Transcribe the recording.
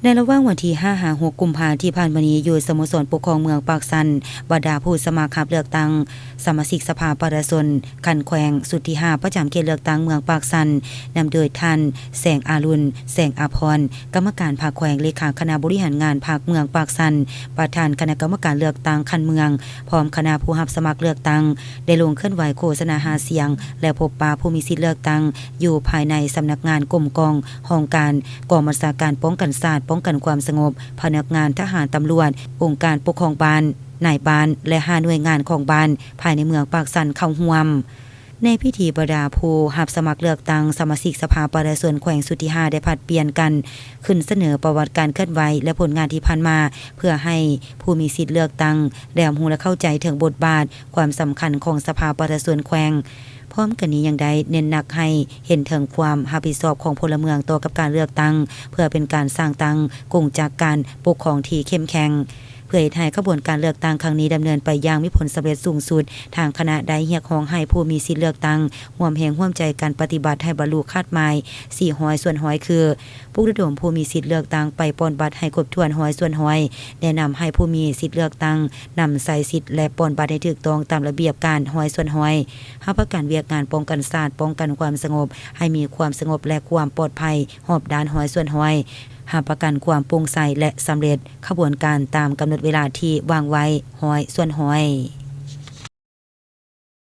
ໃນລະຫວ່າງວັນທີຫ້າ ຫາ ຫົກ ກຸມພາທີ່ຜ່ານມານີ້ ຢູ່ສະໂມສອນປົກຄອງເມືອງປາກຊັນ, ບັນດາຜູ້ສະໝັກຮັບເລືອກຕັ້ງສະມາຊິກສະພາປະຊາຊົນຂັ້ນແຂວງຊຸດທີຫ້າ ປະຈຳເຂດເລືອກຕັ້ງເມືອງປາກຊັນ, ນຳໂດຍທ່ານ ແສງອາລຸນ ແສງອາພອນ, ກຳມະການພັກແຂວງ, ເລຂາຄະນະບໍລິຫານງານພັກເມືອງປາກຊັນ, ປະທານຄະນະກຳມະການເລືອກຕັ້ງຂັ້ນເມືອງ, ພ້ອມຄະນະຜູ້ຮັບສະໝັກເລືອກຕັ້ງ ໄດ້ລົງເຄື່ອນໄຫວໂຄສະນາຫາສຽງ ແລະ ພົບປະຜູ້ມີສິດເລືອກຕັ້ງ ຢູ່ພາຍໃນສຳນັກງານກົມກອງ ຫ້ອງການ ກອງບັນຊາການປ້ອງກັນຊາດ, ປ້ອງກັນຄວາມສະຫງົບ, ພະນັກງານທະຫານ, ຕຳຫຼວດ, ອົງການປົກຄອງບ້ານ, ນາຍບ້ານ ແລະ ຫ້າໜ່ວຍງານຂອງບ້ານ ພາຍໃນເມືອງປາກຊັນເຂົ້າຮ່ວມ. ໃນພິທີ, ບັນດາຜູ້ຮັບສະໝັກເລືອກຕັ້ງສະມາຊິກສະພາປະຊາຊົນແຂວງຊຸດທີຫ້າ ໄດ້ຜັດປ່ຽນກັນຂຶ້ນສະເໜີປະຫວັດການເຄື່ອນໄຫວ ແລະ ຜົນງານທີ່ຜ່ານມາ ເພື່ອໃຫ້ຜູ້ມີສິດເລືອກຕັ້ງໄດ້ຮັບຮູ້ ແລະ ເຂົ້າໃຈເຖິງບົດບາດ, ຄວາມສຳຄັນຂອງສະພາປະຊາຊົນແຂວງ. ພ້ອມກັນນີ້ຍັງໄດ້ເນັ້ນໜັກໃຫ້ເຫັນເຖິງຄວາມຮັບຜິດຊອບຂອງພົນລະເມືອງຕໍ່ກັບການເລືອກຕັ້ງ ເພື່ອເປັນການສ້າງຕັ້ງກົງຈັກການປົກຄອງທີ່ເຂັ້ມແຂງ. ເພື່ອເຮັດໃຫ້ຂະບວນການເລືອກຕັ້ງຄັ້ງນີ້ດຳເນີນໄປຢ່າງມີຜົນສຳເລັດສູງສຸດ, ທາງຄະນະໄດ້ຮຽກຮ້ອງໃຫ້ຜູ້ມີສິດເລືອກຕັ້ງຮ່ວມແຮງຮ່ວມໃຈກັນປະຕິບັດໃຫ້ບັນລຸຄາດໝາຍສີ່ຮ້ອຍສ່ວນຮ້ອຍ ຄື ປຸກລະດົມຜູ້ມີສິດເລືອກຕັ້ງໄປປ່ອນບັດໃຫ້ຄົບຖ້ວນຮ້ອຍສ່ວນຮ້ອຍ, ແນະນຳໃຫ້ຜູ້ມີສິດເລືອກຕັ້ງນຳໃຊ້ສິດ ແລະ ປ່ອນບັດໃຫ້ຖືກຕ້ອງຕາມລະບຽບການຮ້ອຍສ່ວນຮ້ອຍ, ຮັບປະກັນວຽກງານປ້ອງກັນຊາດ, ປ້ອງກັນຄວາມສະຫງົບໃຫ້ມີຄວາມສະຫງົບ ແລະ ຄວາມປອດໄພຮອບດ້ານຮ້ອຍສ່ວນຮ້ອຍ, ຮັບປະກັນຄວາມໂປ່ງໃສ ແລະ ສຳເລັດຂະບວນການຕາມກຳນົດເວລາທີ່ວາງໄວ້ຮ້ອຍສ່ວນຮ້ອຍ.